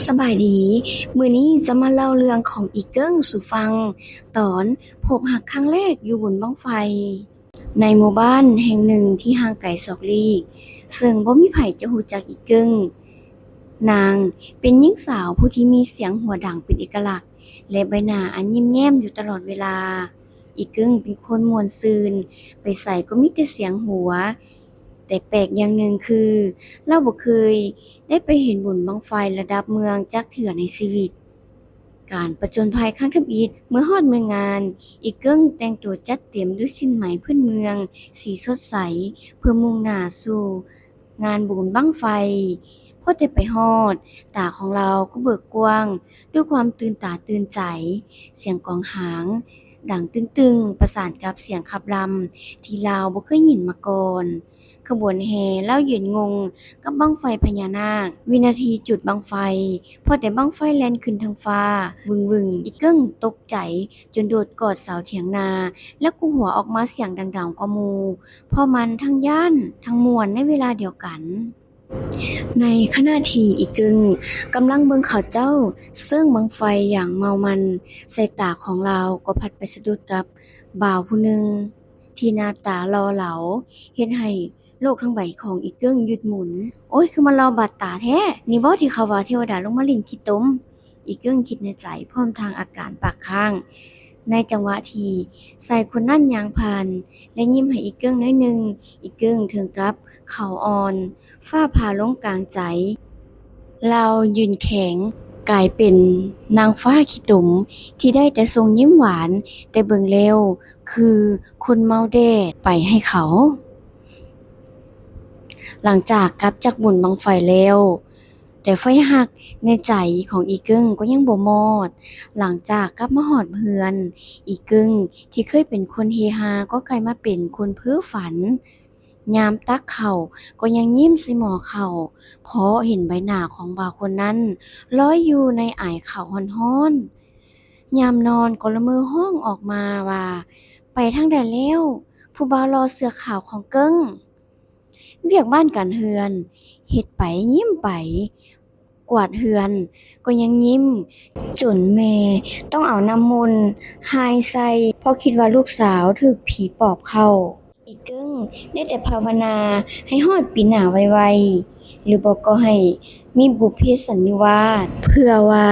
ສະບາຍດີ, ມື້ນີ້ຈະມາເລົ່າເລື່ອງຂອງອີ່ເກິ່ງສູ່ຟັງ, ຕອນພົບຮັກຄັ້ງແລກຢູ່ບຸນບັ້ງໄຟ. ໃນໝູ່ບ້ານແຫ່ງໜຶ່ງທີ່ຫ່າງໄກສອກຫຼີກ, ເຊິ່ງບໍ່ມີໃຜຈະຮູ້ຈັກອີ່ເກິ່ງ. ນາງເປັນຍິງສາວຜູ້ທີ່ມີສຽງຫົວດັງເປັນເອກະລັກ ແລະ ໃບໜ້າອັນຍິ້ມແຍ້ມຢູ່ຕະຫຼອດເວລາ. ອີ່ເກິ່ງເປັນຄົນມ່ວນຊື່ນ, ໄປໃສກໍມີແຕ່ສຽງຫົວ. ແຕ່ແປກຢ່າງໜຶ່ງຄື ລາວບໍ່ເຄີຍໄດ້ໄປເຫັນບຸນບັ້ງໄຟລະດັບເມືອງຈັກເທື່ອໃນຊີວິດ. ການປະຈົນໄພຄັ້ງທຳອິດ. ເມື່ອຮອດເມືອງງານ, ອີ່ເກິ່ງແຕ່ງຕົວຈັດເຕັມດ້ວຍສິ້ນໄໝພື້ນເມືອງສີສົດໃສ ເພື່ອມຸ່ງໜ້າສູ່ງານບຸນບັ້ງໄຟ. ພໍແຕ່ໄປຮອດ, ຕາຂອງລາວກໍເບີກກວ້າງດ້ວຍຄວາມຕື່ນຕາຕື່ນໃຈ, ສຽງກອງຫາງດັງຕຶ້ງໆ ປະສານກັບສຽງຂັບລຳທີ່ລາວບໍ່ເຄີຍຍິນມາກ່ອນ. ຂະບວນແຫ່ລາວຢືນງົງກັບບັ້ງໄຟພະຍານາກ. ວິນາທີຈຸດບັ້ງໄຟ, ພໍແຕ່ບັ້ງໄຟແລ່ນຂຶ້ນທາງຟ້າວຶ່ງໆ, ອີ່ເກິ່ງຕົກໃຈຈົນໂດດກອດເສົາຖຽງນາ ແລ້ວກໍຫົວອອກມາສຽງດັງໆກວ່າໝູ່, ເພາະມັນທັງຢ້ານທັງມ່ວນໃນເວລາດຽວກັນ. ໃນຂະນະທີ່ອີ່ເກິ່ງກຳລັງເບິ່ງເຂົາເຈົ້າເຊິ່ງບັ້ງໄຟຢ່າງເມົາມັນ, ສາຍຕາຂອງລາວກໍພັດໄປສະດຸດກັບບ່າວຜູ້ໜຶ່ງ ທີ່ໜ້າຕາຫຼໍ່ເຫຼົາ ເຮັດໃຫ້ໂລກທັງໃບຂອງອີ່ເກິ່ງຢຸດໝູນ. ໂອ້ຍ, ຄືມາຫຼໍ່ບາດຕາແທ້! ນີ້ບໍທີ່ເຂົາວ່າເທວະດາລົງມາຫຼິ້ນຂີ້ຕົມ? ອີ່ເກິ່ງຄິດໃນໃຈ ພ້ອມທັງອາການປາກຄ້າງ. ໃນຈັງຫວະທີ່ຊາຍຄົນນັ້ນຍ່າງຜ່ານ ແລະ ຍິ້ມໃຫ້ອີ່ເກິ່ງໜ້ອຍໜຶ່ງ, ອີ່ເກິ່ງເຖິງກັບເຂົ້າອ່ອນ ຟ້າຜ່າລົງກາງໃຈ. ລາວຢືນແຂງ ກາຍເປັນນາງຟ້າຂີ້ຕົມທີ່ໄດ້ແຕ່ສົ່ງຍິ້ມຫວານ, ແຕ່ເບິ່ງແລ້ວຄືຄົນເມົາແດ່ໄປໃຫ້ເຂົາ. ຫຼັງຈາກກັບຈາກບຸນບັ້ງໄຟແລ້ວ, ແຕ່ໄຟຮັກໃນໃຈຂອງອີ່ເກິ່ງກໍຍັງບໍ່ມອດ. ຫຼັງຈາກກັບມາຮອດເຮືອນ, ອີ່ເກິ່ງທີ່ເຄີຍເປັນຄົນເຮຮາກໍກາຍມາເປັນຄົນເພ້ຝັນ. ຍາມຕັກເຂົ້າກໍຍັງຍິ້ມໃສ່ໝໍ້ເຂົ້າ ເພາະເຫັນໃບໜ້າຂອງບ່າວຄົນນັ້ນລອຍຢູ່ໃນອາຍເຂົ້າຮ້ອນໆ. ຍາມນອນກໍລະເມີຮ້ອງອອກມາວ່າ, ໄປທາງໃດແລ້ວ ຜູ້ບ່າວຫຼໍ່ເສື້ອຂາວຂອງເກິ່ງ? ວຽກບ້ານການເຮືອນເຮັດໄປຍິ້ມໄປ, ກວາດເຮືອນກໍຍັງຍິ້ມ, ຈົນແມ່ຕ້ອງເອົານ້ຳມົນຮ່າຍໃສ່ ເພາະຄິດວ່າລູກສາວຖືກຜີປອບເຂົ້າ. ອີ່ເກິ່ງໄດ້ແຕ່ພາວະນາໃຫ້ຮອດປີໜ້າໄວໆ ຫຼືບໍ່ກໍໃຫ້ມີບຸບເພສັນນິວາດ ເພື່ອວ່າ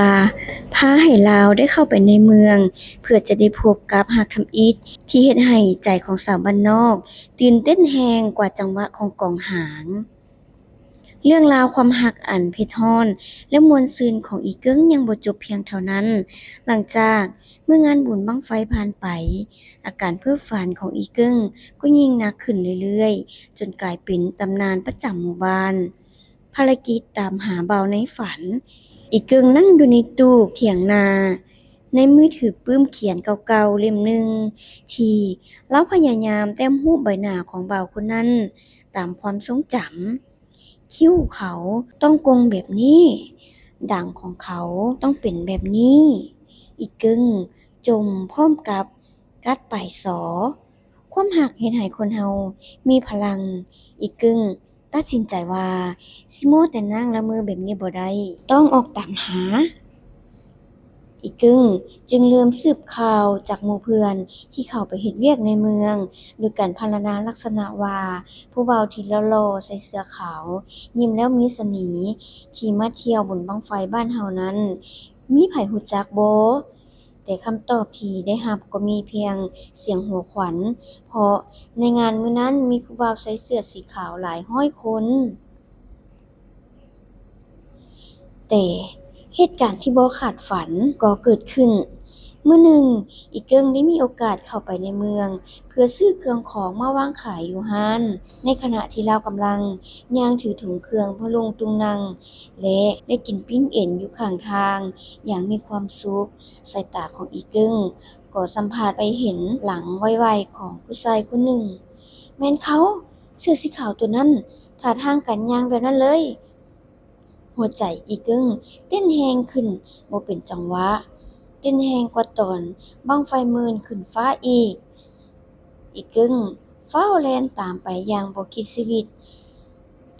ພາໃຫ້ລາວໄດ້ເຂົ້າໄປໃນເມືອງ ເພື່ອຈະໄດ້ພົບກັບຮັກທຳອິດ ທີ່ເຮັດໃຫ້ໃຈຂອງສາວບ້ານນອກຕື່ນເຕັ້ນແຮງກວ່າຈັງຫວະຂອງກອງຫາງ. ເລື່ອງລາວຄວາມຮັກອັນເຜັດຮ້ອນ ແລະ ມ່ວນຊື່ນຂອງອີ່ເກິ່ງຍັງບໍ່ຈົບພຽງເທົ່ານັ້ນ. ຫຼັງຈາກເມື່ອງານບຸນບັ້ງໄຟຜ່ານໄປ, ອາການເພ້ຝັນຂອງອີ່ເກິ່ງກໍຍິ່ງໜັກຂຶ້ນເລື້ອຍໆ ຈົນກາຍເປັນຕຳນານປະຈຳໝູ່ບ້ານ. ພາລະກິດຕາມຫາບ່າວໃນຝັນ. ອີ່ເກິ່ງນັ່ງຢູ່ໃນຕູກຖຽງນາ, ໃນມືຖືປຶ້ມຂຽນເກົ່າໆເຫຼັ້ມໜຶ່ງ ທີ່ລາວພະຍາຍາມແຕ້ມຮູບໃບໜ້າຂອງບ່າວຄົນນັ້ນຕາມຄວາມຊົງຈຳ. ຄິ້ວເຂົາຕ້ອງກົງແບບນີ້, ດາງຂອງເຂົາຕ້ອງເປັນແບບນີ້. ອີ່ເກິ່ງຈົ່ມພ້ອມກັບກັດປາຍສໍ. ຄວາມຮັກເຮັດໃຫ້ຄົນເຮົາມີພະລັງ. ອີ່ເກິ່ງຕັດສິນໃຈວ່າຊິມົວແຕ່ນັ່ງລະເມີແບບນີ້ບໍ່ໄດ້, ຕ້ອງອອກຕາມຫາ. ອີ່ເກິ່ງຈຶ່ງເລີ່ມສືບຂ່າວຈາກໝູ່ເພື່ອນທີ່ເຂົ້າໄປເຮັດວຽກໃນເມືອງ ໂດຍການພັນລະນາລັກສະນະວ່າ ຜູ້ບ່າວທີ່ຫຼໍ່ໆ ໃສ່ເສື້ອຂາວ, ຍິ້ມແລ້ວມີສະເໜ່ ທີ່ມາທ່ຽວບຸນບັ້ງໄຟບ້ານເຮົານັ້ນ ມີໃຜຮູ້ຈັກບໍ່? ແຕ່ຄຳຕອບທີ່ໄດ້ຮັບກໍມີພຽງສຽງຫົວຂວັນ, ເພາະໃນງານມື້ນັ້ນມີຜູ້ບ່າວໃສ່ເສື້ອສີຂາວຫຼາຍຮ້ອຍຄົນ. ແຕ່ເຫດການທີ່ບໍ່ຄາດຝັນກໍເກີດຂຶ້ນ. ມື້ໜຶ່ງ, ອີ່ເກິ່ງໄດ້ມີໂອກາດເຂົ້າໄປໃນເມືອງ ເພື່ອຊື້ເຄື່ອງຂອງມາວາງຂາຍຢູ່ຮ້ານ. ໃນຂະນະທີ່ລາວກຳລັງຍ່າງຖືຖົງເຄື່ອງພະລຸງຕຸງນັ່ງ ແລະ ໄດ້ກິນປີ້ງເອັນຢູ່ຂ້າງທາງຢ່າງມີຄວາມສຸກ, ສາຍຕາຂອງອີ່ເກິ່ງກໍສຳຜັດໄປເຫັນຫຼັງໄວໆຂອງຜູ້ຊາຍຄົນໜຶ່ງ. ແມ່ນເຂົາ! ເສື້ອສີຂາວໂຕນັ້ນ, ທ່າທາງການຍ່າງແບບນັ້ນເລີຍ. ຫົວໃຈອີ່ເກິ່ງເຕັ້ນແຮງຂຶ້ນບໍ່ເປັນຈັງຫວະ, ເຕັ້ນແຮງກວ່າຕອນບັ້ງໄຟໝື່ນຂຶ້ນຟ້າອີກ. ອີ່ເກິ່ງຟ້າວແລ່ນຕາມໄປຢ່າງບໍ່ຄິດຊີວິດ,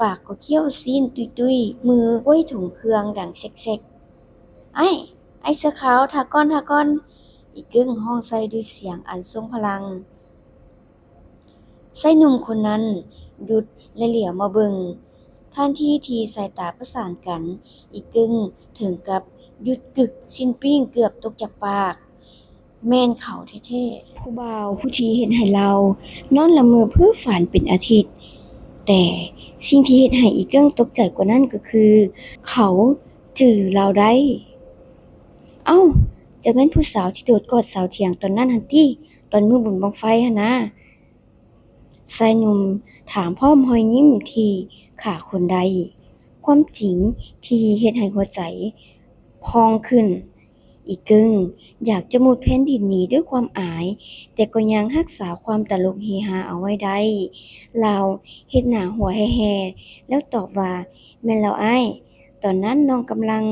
ປາກກໍຄ້ຽວຊີ້ນຕຸ້ຍໆ, ມືກວາຍຖົງເຄື່ອງດັງແຊກໆ. ອ້າຍ, ອ້າຍເສື້ອຂາວ, ຖ້າກ່ອນ, ຖ້າກ່ອນ! ອີເກິ່ງຮ້ອງໃສ່ດ້ວຍສຽງອັນຊົງພະລັງ. ຊາຍໜຸ່ມຄົນນັ້ນຢຸດ ແລະ ຫຼຽວມາເບິ່ງ. ທັນທີທີ່ສາຍຕາປະສານກັນ, ອີເກິ່ງເຖິງກັບຢຸດກຶກ, ຊີ້ນປີ້ງເກືອບຕົກຈາກປາກ. ແມ່ນເຂົາແທ້ໆ. ຜູ້ບ່າວຜູ້ທີ່ເຮັດໃຫ້ລາວນອນລະເມີເພ້ອຝັນເປັນອາທິດ, ແຕ່ສິ່ງທີ່ເຮັດໃຫ້ອີເກິ່ງຕົກໃຈກວ່ານັ້ນກໍຄື ເຂົາຈື່ລາວໄດ້. ເອົ້າ, ເຈົ້າແມ່ນຜູ້ສາວທີ່ໂດດກອດເສົາຖຽງຕອນນັ້ນຫັ້ນຕິ, ຕອນມື້ບຸນບັ້ງໄຟຫັ້ນນາ? ຊາຍໜຸ່ມຖາມພ້ອມຮອຍຍິ້ມທີ່ຂ້າຄົນໄດ້. ຄວາມຈິງທີ່ເຮັດໃຫ້ຫົວໃຈພອງຂຶ້ນ. ອີເກິ່ງຢາກຈະມຸດແຜ່ນດິນໜີດ້ວຍຄວາມອາຍ, ແຕ່ກໍຍັງຮັກສາຄວາມຕະຫຼົກເຮຮາເອົາໄວ້ໄດ້. ລາວເຮັດໜ້າຫົວແຮ່ໆ ແລ້ວຕອບວ່າ, ແມ່ນແລ້ວອ້າຍ, ຕອນນັ້ນນ້ອງກຳລັງ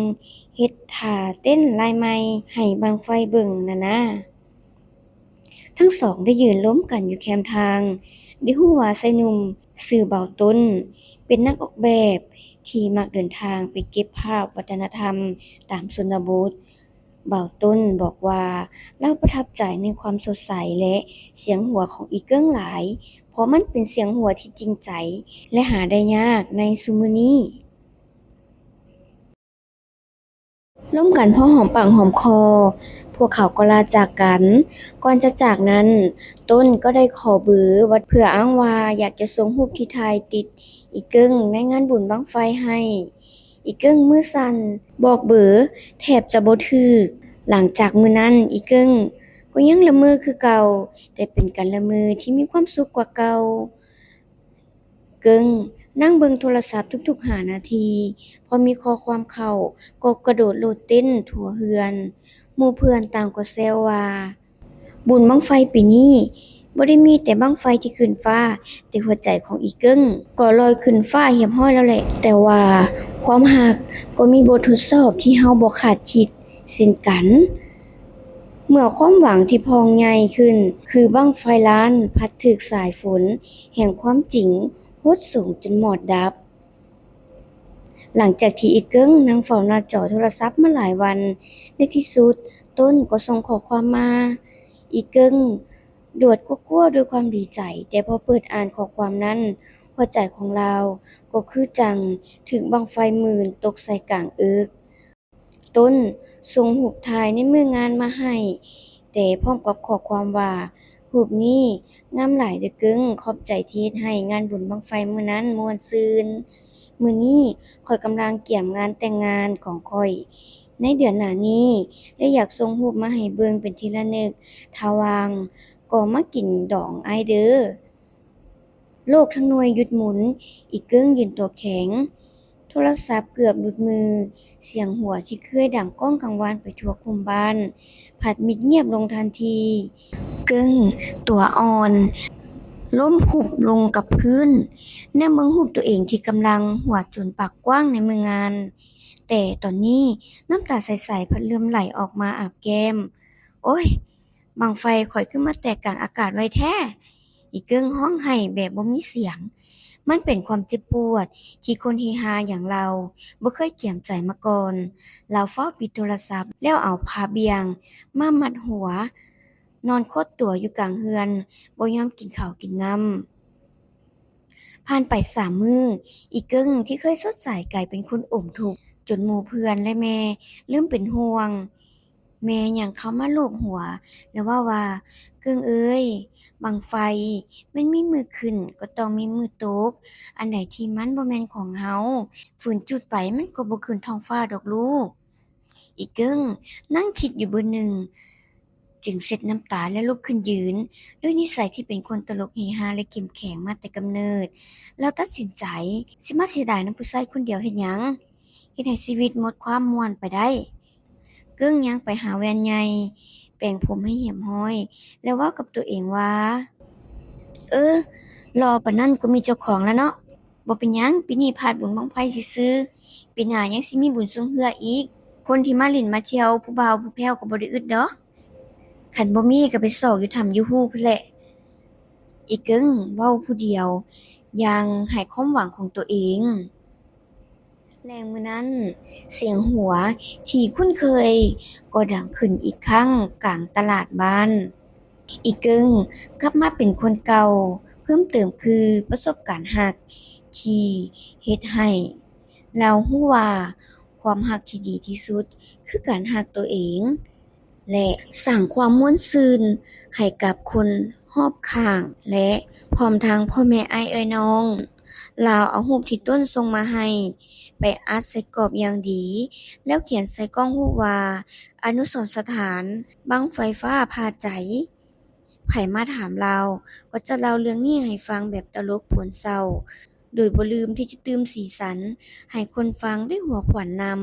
ເຮັດທ່າເຕັ້ນລາຍໃໝ່ໃຫ້ບັ້ງໄຟເບິ່ງນັ້ນນາ. ທັງສອງໄດ້ຢືນລົມກັນຢູ່ແຄມທາງ, ໄດ້ຮູ້ວ່າຊາຍໜຸ່ມຊື່ບ່າວຕົ້ນ, ເປັນນັກອອກແບບທີ່ມັກເດີນທາງໄປເກັບພາບວັດທະນະທຳຕາມຊົນນະບົດ. ບ່າວຕົ້ນບອກວ່າ ລາວປະທັບໃຈໃນຄວາມສົດໃສ ແລະ ສຽງຫົວຂອງອີເກິ່ງຫຼາຍ, ເພາະມັນເປັນສຽງຫົວທີ່ຈິງໃຈ ແລະ ຫາໄດ້ຍາກໃນຊຸມມື້ນີ້. ລົມກັນພໍຫອມປາກຫອມຄໍ, ພວກເຂົາກໍລາຈາກກັນ. ກ່ອນຈະຈາກນັ້ນ, ຕົ້ນກໍໄດ້ຂໍເບີວັດ ເພື່ອອ້າງວ່າຢາກຈະສົ່ງຮູບທີ່ຖ່າຍຕິດອີເກິ່ງໃນງານບຸນບັ້ງໄຟໃຫ້. ອີເກິ່ງມືສັ່ນ, ບອກເບີແທບຈະບໍ່ຖືກ. ຫຼັງຈາກມື້ນັ້ນ, ອີເກິ່ງກໍຍັງລະເມີຄືເກົ່າ, ແຕ່ເປັນການລະເມີທີ່ມີຄວາມສຸກກວ່າເກົ່າ. ເກິ່ງນັ່ງເບິ່ງໂທລະສັບທຸກໆຫ້ານາທີ, ພໍມີຂໍ້ຄວາມເຂົ້າກໍກະໂດດໂລດເຕັ້ນທົ່ວເຮືອນ. ໝູ່ເພື່ອນຕ່າງກໍແຊວວ່າ ບຸນບັ້ງໄຟປີນີ້ບໍ່ໄດ້ມີແຕ່ບັ້ງໄຟທີ່ຂຶ້ນຟ້າ, ແຕ່ຫົວໃຈຂອງອີເກິ່ງກໍລອຍຂຶ້ນຟ້າຮຽບຮ້ອຍແລ້ວແຫຼະ. ແຕ່ວ່າຄວາມຮັກກໍມີບົດທົດສອບທີ່ເຮົາບໍ່ຄາດຄິດເຊັ່ນກັນ. ເມື່ອຄວາມຫວັງທີ່ພອງໃຫຍ່ຂຶ້ນ ຄືບັ້ງໄຟລ້ານ ພັດຖືກສາຍຝົນແຫ່ງຄວາມຈິງຫົດສູງຈົນມອດດັບ. ຫຼັງຈາກທີ່ອີເກິ່ງນັ່ງເຝົ້າໜ້າຈໍໂທລະສັບມາຫຼາຍວັນ, ໃນທີ່ສຸດ ຕົ້ນກໍສົ່ງຂໍ້ຄວາມມາ. ອີເກິ່ງດວດກົວໆດ້ວຍຄວາມດີໃຈ, ແຕ່ພໍເປີດອ່ານຂໍ້ຄວາມນັ້ນ, ຫົວໃຈຂອງລາວກໍຄືຈັ່ງຖືກບັ້ງໄຟໝື່ນຕົກໃສ່ກາງເອິກ. ຕົ້ນສົ່ງຮູບຖ່າຍໃນມື້ງານມາໃຫ້, ແຕ່ພ້ອມກັບຂໍ້ຄວາມວ່າ, ຮູບນີ້ງາມຫຼາຍເດີ້ເກິ່ງ, ຂອບໃຈທີ່ເຮັດໃຫ້ງານບຸນບັ້ງໄຟມື້ນັ້ນມ່ວນຊື່ນ. ມື້ນີ້ຂ້ອຍກຳລັງກຽມງານແຕ່ງງານຂອງຂ້ອຍໃນເດືອນໜ້ານີ້, ແລະ ຢາກສົ່ງຮູບມາໃຫ້ເບິ່ງເປັນທີ່ລະນຶກ. ຖ້າວ່າງກໍມາກິນດອງອ້າຍເດີ້. ໂລກທັງໜ່ວຍຢຸດໝູນ, ອີເກິ່ງຢືນຕົວແຂງ, ໂທລະສັບເກືອບຫຼຸດມື, ສຽງຫົວທີ່ເຄີຍດັງກ້ອງກັງວານໄປທົ່ວຄຸ້ມບ້ານ ພັດມິດງຽບລົງທັນທີ. ເກິ່ງຕົວອ່ອນ, ລົ້ມຟຸບລົງກັບພື້ນ, ແນມເບິ່ງຮູບຕົວເອງທີ່ກຳລັງຫົວຈົນປາກກວ້າງໃນມື້ງານ, ແຕ່ຕອນນີ້ນ້ຳຕາໃສໆພັດເລີ່ມໄຫຼອອກມາອາບແກ້ມ. ໂອ້ຍ! ບັ້ງໄຟຂ້ອຍຄືມາແຕກກາງອາກາດໄວແທ້! ອີເກິ່ງຮ້ອງໄຫ້ແບບບໍ່ມີສຽງ. ມັນເປັນຄວາມເຈັບປວດທີ່ຄົນເຮຮາຢ່າງລາວບໍ່ເຄີຍກຽມໃຈມາກ່ອນ. ລາວຟ້າວປິດໂທລະສັບ ແລ້ວເອົາຜ້າບ່ຽງມາມັດຫົວ, ນອນຂົດຕົວຢູ່ກາງເຮືອນ, ບໍ່ຍອມກິນເຂົ້າກິນນ້ຳ. ຜ່ານໄປສາມມື້, ອີເກິ່ງທີ່ເຄີຍສົດໃສກາຍເປັນຄົນອົມທຸກ, ຈົນໝູ່ເພື່ອນ ແລະ ແມ່ເລີ່ມເປັນຫ່ວງ. ແມ່ຍ່າງເຂົ້າມາລູບຫົວ ແລະ ເວົ້າວ່າ, ເກິ່ງເອີຍ, ບັ້ງໄຟມັນມີມື້ຂຶ້ນກໍຕ້ອງມີມື້ຕົກ, ອັນໃດທີ່ມັນບໍ່ແມ່ນຂອງເຮົາ, ຝືນຈຸດໄປມັນກໍບໍ່ຂຶ້ນທ້ອງຟ້າດອກລູກ. ອີເກິ່ງນັ່ງຄິດຢູ່ບຶດໜຶ່ງ, ຈຶ່ງເຊັດນ້ຳຕາ ແລະ ລຸກຂຶ້ນຢືນ. ດ້ວຍນິໄສທີ່ເປັນຄົນຕະຫຼົກເຮຮາ ແລະ ເຂັ້ມແຂງມາແຕ່ກຳເນີດ, ລາວຕັດສິນໃຈ, ຊິມາເສຍດາຍນຳຜູ້ຊາຍຄົນດຽວເຮັດຫຍັງ? ເຮັດໃຫ້ຊີວິດໝົດຄວາມມ່ວນໄປໄດ້. ເກິ່ງຍ່າງໄປຫາແວ່ນໃຫຍ່, ແປງຜົມໃຫ້ຮຽບຮ້ອຍ ແລະ ເວົ້າກັບຕົວເອງວ່າ, ເອີ, ຫຼໍ່ປານນັ້ນກໍມີເຈົ້າຂອງແລ້ວເນາະ. ບໍ່ເປັນຫຍັງ, ປີນີ້ພາດບຸນບັ້ງໄຟຊື່ໆ, ປີໜ້າຍັງຊິມີບຸນຊ່ວງເຮືອອີກ. ຄົນທີ່ມາຫຼິ້ນມາທ່ຽວ, ຜູ້ບ່າວຜູ້ແພ້ວກໍບໍ່ໄດ້ອຶດດອກ. ຄັນບໍ່ມີກໍໄປຊອກຢູ່ຖ້ຳຢູ່ຮູພຸ້ນແຫຼະ. ອີເກິ່ງເວົ້າຜູ້ດຽວຢ່າງໄຮ້ຄວາມຫວັງຂອງຕົວເອງ. ແລງມື້ນັ້ນ ສຽງຫົວທີ່ຄຸ້ນເຄີຍກໍດັງຂຶ້ນອີກຄັ້ງກາງຕະຫຼາດບ້ານ. ອີ່ເກິ່ງກັບມາເປັນຄົນເກົ່າ, ເພີ່ມເຕີມຄືປະສົບການຮັກທີ່ເຮັດໃຫ້ລາວຮູ້ວ່າ ຄວາມຮັກທີ່ດີທີ່ສຸດຄືການຮັກຕົວເອງ ແລະ ສ້າງຄວາມມ່ວນຊື່ນໃຫ້ກັບຄົນຮອບຂ້າງ ແລະ ພ້ອມທັງພໍ່ແມ່ອ້າຍເອື້ອຍນ້ອງ. ລາວເອົາຮູບທີ່ຕົ້ນສົ່ງມາໃຫ້ ໄປອັດໃສ່ກອບຢ່າງດີ ແລ້ວຂຽນໃສ່ກ້ອງຮູບວ່າ ອະນຸສອນສະຖານບັ້ງໄຟຟ້າຜ່າໃຈ. ໃຜມາຖາມລາວກໍຈະເລົ່າເລື່ອງນີ້ໃຫ້ຟັງແບບຕະຫຼົກປົນເສົ້າ ໂດຍບໍ່ລືມທີ່ຈະຕື່ມສີສັນໃຫ້ຄົນຟັງດ້ວຍຫົວຂວັນນຳ.